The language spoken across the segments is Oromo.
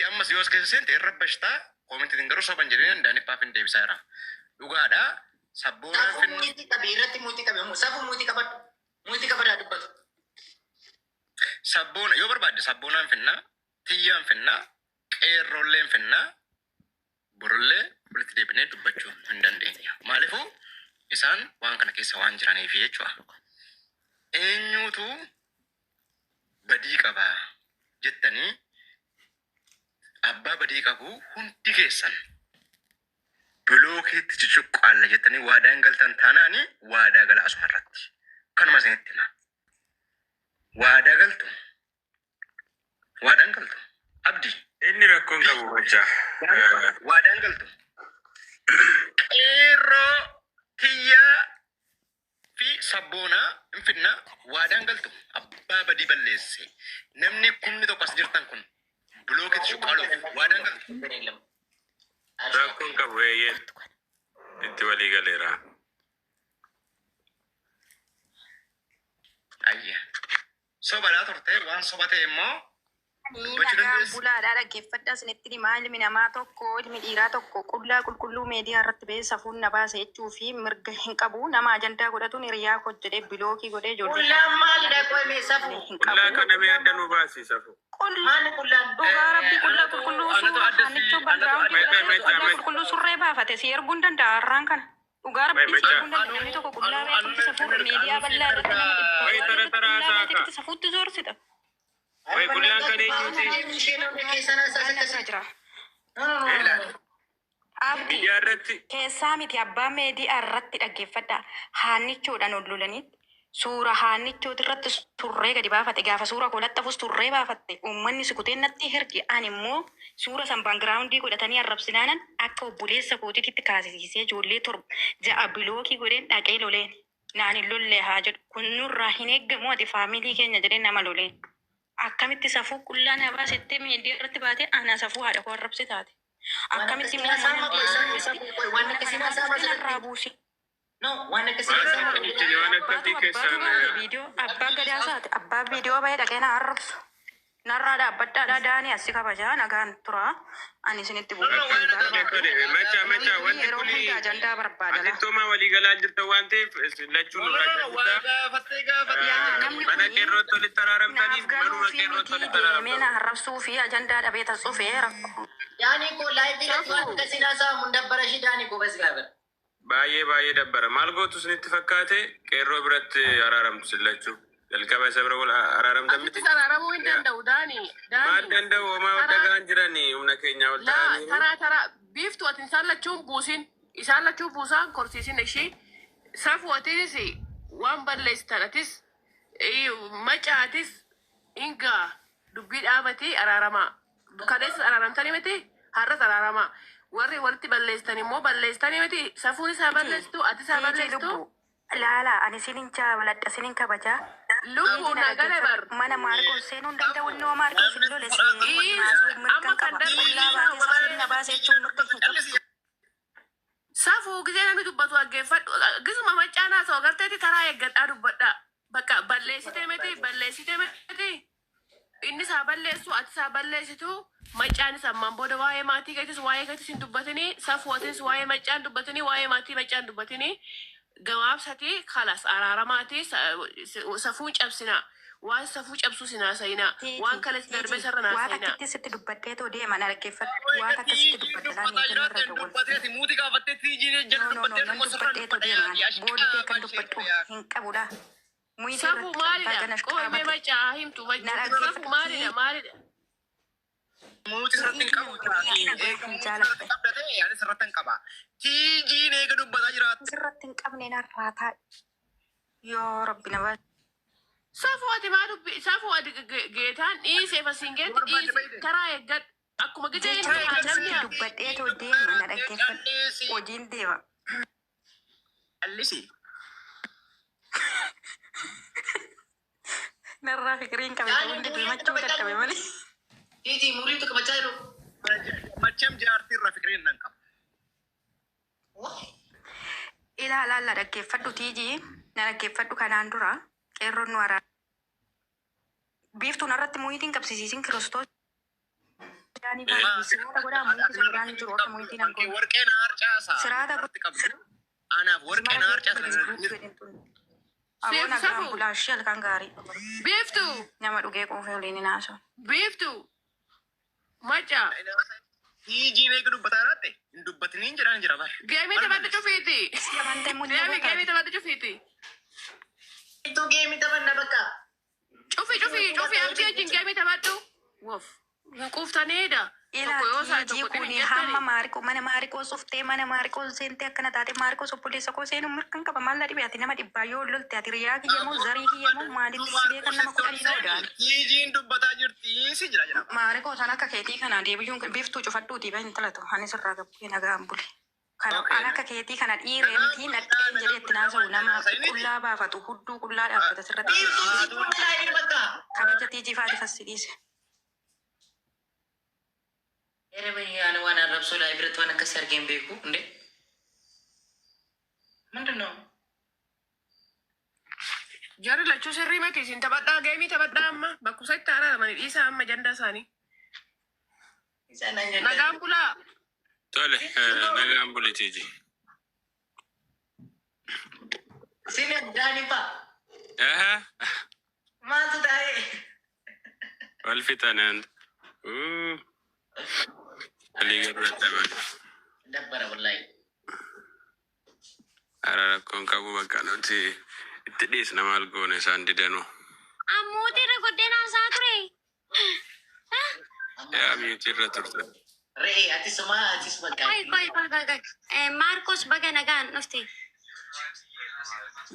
Ammas yoo as keessa seente irra bashtaa koomentiitiin garuu soban jedhee danda'anii hin deebisaa jira. Dhugaadha. Sabboonaan Safuu finna. muutii qabi irratti muutii qabi safuu muutii qabadhu muutii qabadhaa dubbatu. Sabboona yoo barbaadde sabboonaan finnaa, tiyyaan finnaa, qeerroolleen finnaa, borullee walitti deebinee dubbachuu hin dandeenya. Maaliifuu isaan waan kana keessa waan jiraniif jechuudha. Eenyuutu badii qabaa jettanii abbaa badii qabu hundi keessan bilookiitti cucuqqaalla jettanii waadaa hin galtan taanaani waadaa gala asuma irratti. Kanuma isinitti hima. Waadaa galtu. Waadaan galtu. Abdii. Inni rakkoon qabu hojjaa. Waadaan galtu. Qeerroo tiyyaa fi sabboonaa hin finnaa waadaan galtu. Abbaa badii balleesse. Namni kumni tokko as jirtan kun bilookiitti cuqqaaluuf waadaan galtu. Rakkoon qabu eeyyee itti walii galeera. Ayya. Sobaadhaa turte waan soba ta'e immoo dubbachuu Nagaan dandeessi. bulaadhaa dhaggeeffadhaa isinitti himaa ilmi namaa tokko ilmi dhiiraa tokko qullaa qulqulluu meediyaa irratti ba'ee safuun na baase jechuu fi mirga hin qabu nama ajandaa godhatuun hiriyaa koo jedhee bilookii godhee ijoollee Qullaan maalidha qo'ame safuu? hin Qullaa qabu. kana mee adda nu baasi safu. Qullaa Maali qullaan? dhugaa rabbii qullaa qulqulluu Anatu suura adda si haanichoo anatu background adda Mecha godhatee mecha qullaa mecha qulqulluu surree baafate si erguu hin danda'a har'aan kana. Dhugaa Wai rabbii si mecha. erguu hin danda'a namni tokko qullaa Anu ba'ee anu tumti safuu sin erga meediyaa anu sin bal'aa irratti erga nama dhibba Wai waan tara irratti tara qullaa haasaa baatee ka. itti safuutti zoorsita. Wai qullaan kan eenyuti? Isheen hundi keessan Dhugaan asas na bira akkasii. jira. No no no Eela. no. Abdii Miidiyaa irratti keessaa miti abbaa meediyaa irratti dhaggeeffadha. Haannichoodhaan ol lolanitti suura haannichooti irratti surree gadi baafate gaafa suura koo laxxafus surree baafatte uummanni si kuteen natti herge ani immoo suura san baangiraawundii godhatanii arrabsinaanan akka obboleessa kootiitti kaasisiisee ijoollee torba ja'a bilookii godheen dhaqee loleen naan hin lollee haa jedhu kun nurraa hin eeggamu ati faamilii keenya jedhee nama loleen akkamitti safuu qullaa na baasettee meediyaa irratti baatee ana safuu haadha koo arrabsi taate. Waan Akkamitti akkasii immoo mana haasa'ama qo'e deemee safuu safuu qo'e waan mana akkasii kana haasa'ama baasutti narraa asirratti. buusi. No waan akkasii waan haasa'ama. akkasii waan Abbaatu akkasii abbaatu keessaan baase viidiyoo abbaa gadaa isaati abbaa viidiyoo bahee dhaqee na arrabsu. Narraa dhaabbadhaadhaa daanii asi kabajaa nagaan tura ani isinitti No no bu'uu waan hin anatu barbaadu. Tole, macha Namni macha kun wanti yeroo kuni hunda ajandaa barbaada laa. asitti homaa walii galaa jirtan waan ta'eef isin lachuu No no nurraa no no waa callisaa. gaafattee gaafattee Yaa namni Mana kun qeerrootti walitti naaf araaramtaniif galuu manuma fi qeerrootti miti walitti deemee araaramtan. na arrabsuu fi ajandaa dhabee tasufee rakkoo. Daanii koo laayifii irratti waan Safuu. akkasii haasa'amu hin dabbara ishii daanii koo bas gaafadha. Baay'ee baay'ee dabbara. Maal gootu isinitti fakkaate qeerroo biratti araaramtu isin lachuu. Jalqaba isa bira wal araaramtan miti. Asittis araaramuu hin danda'u Daani. Maal Daani. danda'u homaa ol Taraa dhagaan jiranii humna keenyaa ol laa ta'anii. taraa taraa biiftuu ati isaan lachuun buusin isaan lachuu buusaan korsiisin ishii safuu atiis waan balleessitan atis macaatis hingaa dubbii dhaabatii araaramaa kaleessas araaramtanii miti har'as araaramaa warri walitti balleessitan immoo balleessitanii miti safuun isaa Tiiti balleessitu ati isaa tiiti balleessitu lubbuu laala ani sinin jaaladha sinin kabajaa lubbuu tiiti na nagale bar dhaggeeffadhu mana maarqoos seenuu hin danda'u innoo maarqoos hin lole seenee waliin Is haasa'uu mirga amma hin kan qaba darbe qullaa dhiisaa baatee safuun waa'ee na baase jechuun mirga hin qabdu. Safuu gisee namni dubbatu dhaggeeffadhu. Gisuma macaan haasa'u agarteetti taraa eeggadhaa dubbadhaa. Bakka balleessitee miti balleessitee miti inni isaa balleessu ati isaa balleessitu macaan isa ammaan booda waa'ee maatii keetis waa'ee keetis hin dubbatinii safuu atis waa'ee macaan dubbatinii waa'ee maatii macaan dubbatinii gabaabsatii kalas araaramaati safuu cabsinaa waan safuu cabsuu sin haasa'inaa Tiiti waan kalees darbee tiiti sarara waa haasa'inaa. takkitti sitti dubbadhee too deema na dhaggeeffadhu waa Eega takka sitti tiijiin dubbadha laa dubbataa meetiin irra jiraatte dawwal. dubbatee ati muutii gaafattee tiijiin No jala no no dubbattee nan immoo sirra dubbadhee too dubbadha deema yaadii ani booddee kan ashqaabaan ishee dubbadhu yaa. hin qabudha. Muyitii Safuu irratti abbaa maalidha? ganash Qo'imee qaabate macaa himtu na macha. Safuu dhaggeeffadhu maalidha? Maalidha? Muutii sirratti hin tiiti qabu na eega hin muutii sirratti jaaladha. qabda ta'e ani sirratti hin qaba. Tiijiin eega dubbataa jiraatte. Sirratti hin qabne narraa taa'i. Yoo rabbi na baase. Safuu ati maa dubbi safuu ati geetaan dhiisee fasiin Yoo geetti barbaadde dhiisi fayyade. taraa eeggadhu. Akkuma gisee Jecha inni haa takka namni sitti haa dubbadhee Tiijiin too deema na dubbattee dhaggeeffadhu. calleessi. Hojiin deema. Callisi. Narraa fikiriin qabe Daanii hundi muuriitu deemachuu qabachaa dadhabe jiru. malee. Tiiti muuriitu qabachaa jiru. Machem jaartii irraa fikiriin nan qaba. Ilaalaa la dhaggeeffadhu tiijii na dhaggeeffadhu kanaan dura qeerroon nu araara. Biiftuun irratti muyitiin qabsiisisin kiristoos Daanii baay'ee siraata godhaa muyiti isa godhaan jiru akka muyitiin Kan kee hangoon. warqee na harcaasa. Siraata Irratti qabdu. Anaaf warqee na mara harcaasa. keessa jedhin tun. Aboo Siif nagaan safu. bulaa ishee halkan gaarii. Biiftu. Nama dhugee quufee waliin hin haasa'u. Biiftu. Macha. Hiijii meeqa dubbataa jiraatte? Hin dubbatiniin jedhaan jira bara. Geemii taphadhu cufiiti. Si amantee mutii Deemi gotaati. geemii taphadhu cufiiti. Ittuu geemii taphanna bakka. Cufi cufi cufi abdii wajjin geemii taphadhu. Wof. Hin quuftaniidha. Ilaa Tokko yoo isaa tiijii tokko kuni dhibin hamma jettani. maariqoo mana maariqoo suftee mana maariqoo seentee akkana taate maariqoo obboleessa koo seenuu mirkan qaba maal na dhibe ati nama dhibbaa yoo lolte ati riyaa kiyya moo zarii kiyya moo maalitti si beekan nama kudhanii loodaan. Hiijiin dubbataa jirti si jira jedhama. Maariqoo san akka keetii kana deebiyuun biiftuu cufadhuutii bahin talatu ani sirraa gabbee nagaan bule. Kana Okay. an akka keetii kana dhiiree miti nadheen jedhee itti naasa'u nama qullaa baafatu hudduu qullaa dhaabbata sirratti Biiftuu si fuudhe laayii bakka. kabaja tiijii faati fassidiise. Ere bayyaan waan arrabsoo laayii biratti waan akkasii argeen beeku hundee. ምንድን ነው? Jarri lachuu sirrii miti isin taphadhaa geemii taphadhaa amma bakkumsa itti araaramanii dhiisaa amma janda isaanii. Nagaan bulaa. Tole, nagaan buli Tiiji. Sini Daanifa Aha, maaltu taa'e? wal fixanaan. Walii garuu dadhaban. Dabbara wallahi. Ara rakkoon qabu bakka nuti itti dhiisna maal goone isaan didanuu. Ammuutii irra goddeen haasaa ture. Yaa mute irra turte. Re'ee ati sumaa atis bakka. Qoy qoy qoy qoy qoy. Maarkos baga nagaan dhufte.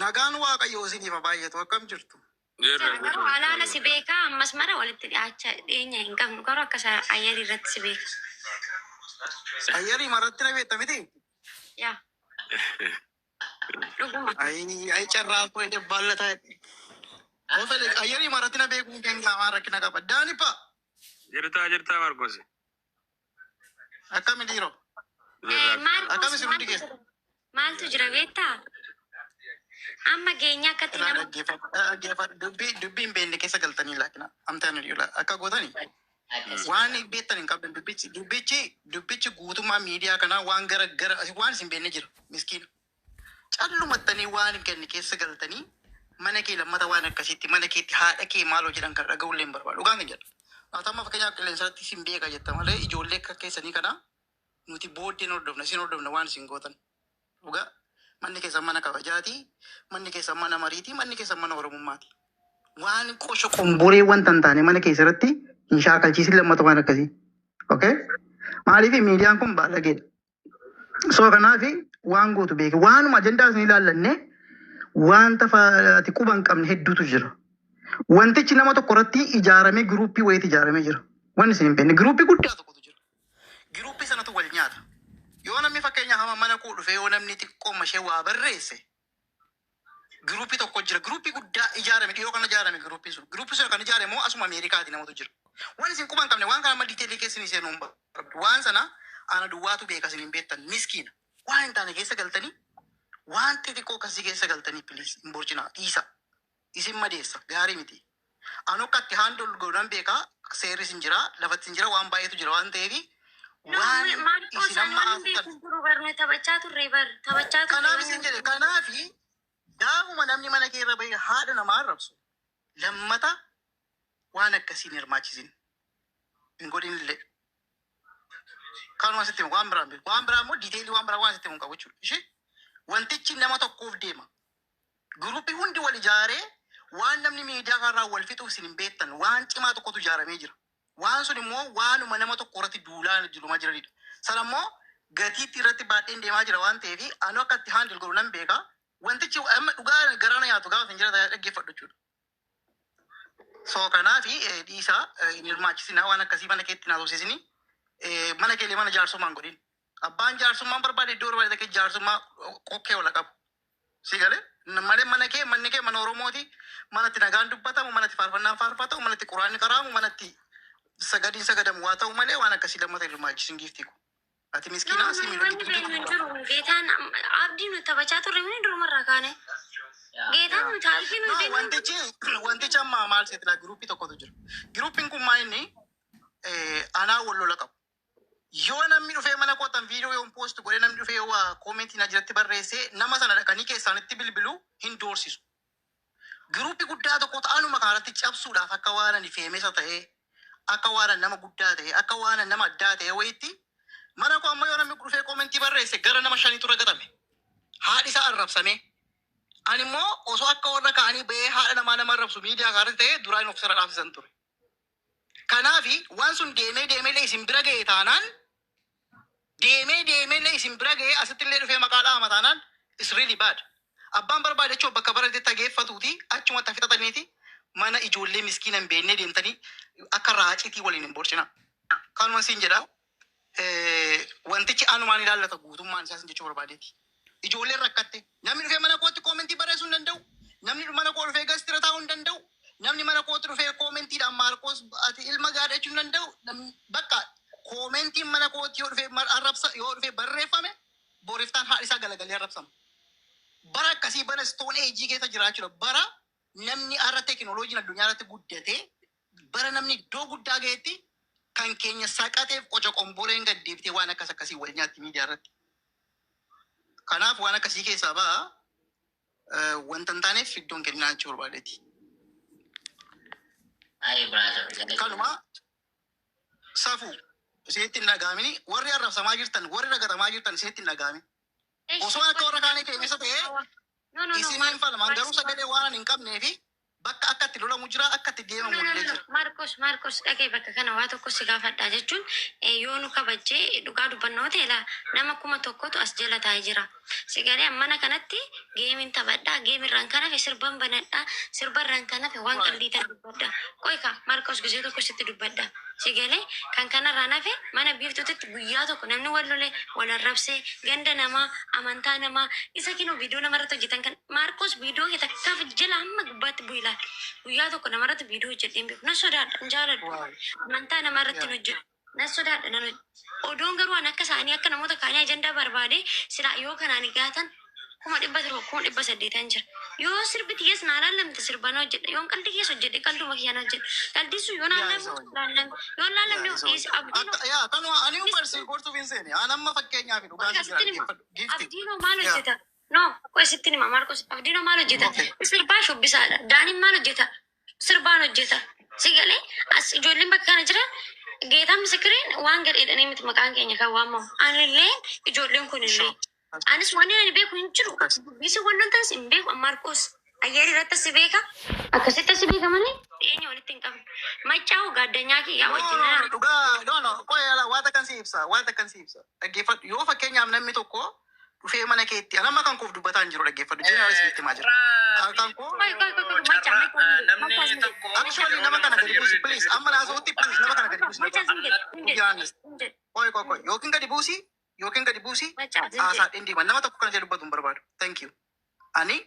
Nagaan Waaqayyoo isiniif haa baay'atu. Akkam jirtu? Jirra Garuu alaala si beekaa ammas mara walitti dhiyaachaa dhiyeenya hin qabnu garuu akka isa ayyarii irratti si beeka. Ayyarii maratti na beekta miti? Yaa dhuguma. Ayi carraa koo jedhee baallataa jedhe. Yoo fedhe ayyarii maratti na beekuun keenya waan rakkina qaba. Daanipa Jirtaa jirtaa Maarkos. akkami dhiiroo? Jirra. Maarkos Akkami isin hundi maaltu keessa? jira? Maaltu jira beektaa? Amma geenya akkatti Ilaa nama dhaggeeffadhu. Dhaggeeffadhu. Dubbii dubbii hin beekne keessa galtanii laakina. Amtaan dhiiroo akka gootani. Waan beektan hin qabdan dubbichi dubbichi dubbichi guutummaa miidiyaa kanaa waan gara gara waan isin beekne jira miskiina. Callumattanii waan hin kenne keessa galtanii mana kee lammata waan akkasiitti mana keetti haadha kee maaloo jedhan kan dhaga'ullee hin barbaadu. Dhugaan kan jedha. Haa fakkeenyaaf qilleensarratti isin beeka jetta malee ijoollee akka keessanii kana nuti booddeen hordofna isin hordofna waan isin gootan. Dhugaa manni keessan mana kabajaati, manni keessan mana mariiti, manni keessan mana oromummaati. Waan qosho qomboree wanta hin taane mana keessatti hin shaakalchiisin lammata waan akkasii. Okay? Maaliif miidiyaan kun baalageedha. So kanaaf waan gootu beeki. Waanuma ajandaa isin ilaallanne wanta ati quba hin qabne hedduutu jira. Wantichi nama tokko irratti ijaaramee giruuppii wayiitti ijaaramee jira. Wanni isin hin beekne giruuppii guddaa tokkotu jira. Giruuppii sanatu wal nyaata. Yoo namni fakkeenya hama mana koo dhufee yoo namni xiqqoo mashee waa barreesse giruuppii tokko jira. Giruuppii guddaa ijaarame dhiyoo kana ijaarame giruuppiin sun. Giruuppii sun kan ijaarame immoo asuma Ameerikaati namatu jira. Waan isin quba hin qabne waan kana amma detail keessa isin seenuu hin barbaadu. Waan sana ana duwwaatu beeka isin hin beektan miskiina. Waan hin taane keessa galtanii waan xixiqqoo akkasii keessa galtanii please hin borcinaa dhiisa. Isin madeessa gaarii miti. Anu akka itti handle godhan beekaa seerri isin jira lafatti isin jira waan baay'eetu jira waan ta'eef No, waan Maarkos isin ani amma waan hin haasoftan. beeku jiru barne taphachaa turre bar taphachaa turre Kanaaf waan isin jedhe kanaafi gaafuma namni mana kee irra bahee haadha namaa arrabsu lammata waan akkasiin hirmaachisin hin godhin illee. Kanuma sitti himu waan biraan beeku. Waan biraa immoo detail waan biraa waan sitti himu hin qabu jechuudha. Ishee wantichi nama tokkoof deema. Giruuppii hundi wal ijaaree waan namni miidiyaa kanarraa wal fixuuf isin hin beektan waan cimaa tokkotu ijaaramee jira. Waan sun immoo waanuma nama tokko irratti duulaa jirumaa jiranidha. Sana immoo gatiitti irratti baadheen deemaa jira waan ta'eef anu akka itti handle godhu nan beeka. Wantichi amma dhugaa garaana nyaatu gaafa hin jira dhaggeeffadhu jechuudha. So kanaafi dhiisaa hin hirmaachisinaa waan akkasii mana keetti naa tursiisini. Mana keelee mana jaarsummaan godhin. Abbaan jaarsummaan barbaade iddoo barbaade ta'e jaarsummaa qokkee wala qabu. Si galee malee mana kee manni kee mana Oromooti. Manatti nagaan dubbatamu, manatti faarfannaan faarfatamu, manatti quraanni qaraamu, manatti sagadiin sagadamu waa ta'u malee waan akkasii lammata hin hirmaachisin giiftii ko. Ati No, miskiinaa si no, miidha wanni gidduu beeknu hin jiru. Geetaan abdii nu taphachaa turre mini durumarraa kaane. Geetaan nuti abdii nu No, beeknu hin jiru. wantichi wantichi amma maal seetila giruuppii tokkotu jira. Giruuppiin kun maal inni anaa wal lola qabu. Yoo namni dhufee mana kootan viidiyoo yoon post godhee, namni dhufee waa comment na jalatti barreessee, nama sana dhaqanii keessaanitti bilbilu, hin doorsisu. Group guddaa tokko ta'anuma kanarratti cabsuudhaaf, akka waan ani famous ta'ee, akka waan ani nama guddaa ta'e, akka waan ani nama addaa ta'e wayitti, mana koo amma yoo namni dhufee comment barreesse, gara nama shanitu ragatame. Haadhi isaa arrabsame. Ani immoo osoo akka warra kaanii bahee haadha namaa nama arrabsu miidiyaa kanarratti ta'e, duraan of sirra dhaabsisan ture. Kanaafi waan sun deemee deemee illee isin bira ga'e taanaan, deemee deemee illee isin bira ga'ee asitti illee dhufee maqaa dhaama taanaan, is really bad. Abbaan barbaade jechuun bakka baratetti dhageeffatuuti, achumatti fixataniiti, mana ijoollee miskiina hin beeknee deemtanii akka raacitii waliin hin borcina. Kanuma siin jedha, wantichi anumaan ilaallata guutummaan isaa sin jechuu barbaadeeti. Ijoolleen rakkatte, namni dhufee mana kootti comment barreessuu hin danda'u. Namni mana koo dhufee gastira taa'uu hin danda'u. Namni mana kootti dhufee commentiidhaan "Maarqoos, ati ilma gaarii" jechuu hin danda'u. Bakka commentiin mana kootti yoo dhufee arrabsa yoo dhufee barreeffame, boriftaan haadhi isaa galagalee arrabsama. Bara akkasii, bara stone age keessa jiraachuudha. Bara namni har'a teekinooloojiin addunyaa irratti guddatee, bara namni iddoo guddaa ga'etti, kan keenya saqateef qoca qomboreen gad deebitee waan akkas akkasii wal nyaatti miidiyaa irratti. Kanaaf waan akkasii keessaa ba'a, wanta hin taaneef iddoon kennaa jechuu barbaadeeti. Ayi brother. Kanuma safuu isinitti hin dhaga'amini, warri arrabsamaa jirtan, warri ragatamaa jirtan, isinitti hin dhaga'amin. Osoo akka warra kaanii famous ta'ee No, no, no. isiniin falman, garuu sagalee waan ani hin qabnee fi bakka akka itti lolamu jira, akka itti No, deemamu no, no, illee no. jira. Maarkos, Maarkos, dhagee, bakka kana waa tokko si gaafadha jechuun, yoo nu kabajjee dhugaa dubbannoo ta'e laa, nama 1000tu as jala taa'ee jira. Si galee, mana kanatti gameiin taphadhaa, gameirraan kan hafe sirban banadhaa, sirbarraan kan hafe waan qalbii ta'e dubbadha. Qoy ka Maarkos, gisee tokko sitti dubbadha. Si galee, kan kanarraan hafe mana biiftuutitti guyyaa tokko namni wal lole, wal arrabsee, ganda namaa, amantaa namaa isa kinoo viidiyoo namarratti hojjetan kan Maarkos, viidiyoo kee takkaaf jala hamma gubbaatti bu'i ilaali. Guyyaa tokko namarratti viidiyoo hojjedhee hin beeku. Nan sodaadha, hin jaaladhu. Amantaa namarratti hin hojjedhu. Nan sodaadha, nan hojjedhu. Odoon garuu an akka isaanii, akka namoota kaanii ajandaa barbaade silaa, yoo kanaan gaatan 700,000, 800,000 jira. Yoo sirbi kiyyaas naa laallamte, sirbana hojjedha. Yoon qaldi kiyyaas hojjedhe, qalduma kiyyaan hojjedha. Qaldi sun yoo naa Yaa laallamte isa wayya. laallamte. Yoo laallamne Yaa isa dhiisi wayya. abdiin. Akka yaa kanuma ani ubarsi gorsuuf hin seene. An amma fakkeenyaaf dhugaa si jira, Sitti hima. dhaggeeffadhu. Gifti. Abdiinoo maal Yaa. hojjeta? No, qoy sitti hima Maarkos. Abdiinoo maal hojjeta? Okay. Sirbaa shubbisaadha. Daaniin maal hojjeta? Sirbaan hojjeta. Si galee, as ijoolleen bakka kana jiran, Geetaan Misikiriin waan gadheedhanii miti maqaan keenya kan waamamu. Anillee, ijoolleen kun illee. Sure. Anis wanni ani beeku hin jiru. Akkas. Dubbisi wannan taas hin beeku. Maarkos ayyaara irratti si beeka. Akkasitti si beeka malee dhiyeenya walitti hin qabnu. Maccaawu gaaddanyaa kiyyaa No, wajjin no, na. dhugaa, no, no, qoy ala, waan akkan si ibsa, waan akkan si ibsa. Dhaggeeffadhu, yoo fakkeenyaaf namni tokko dhufee mana keetti, an amma kan koof dubbataa hin jiru, dhaggeeffadhu, jeneraal isinitti himaa jira. Kan koo, Qoy, qoy, qoy, qoy, maccaa, maccaa, Namni maccaa, tokko actually nama kana gadi buusi, please, amma naasa'utti, please, nama kana gadi buusi. Maccaa sin jedhe, sin To be jedhe, honest. sin jedhe. Qoy, qoy, qoy, yookiin gadi buusi, yookiin gadi buusi, Maccaa sin jedhe. haasaa deema. Nama tokko kana jedhu dubbatu hin barbaadu. Thank you. Ani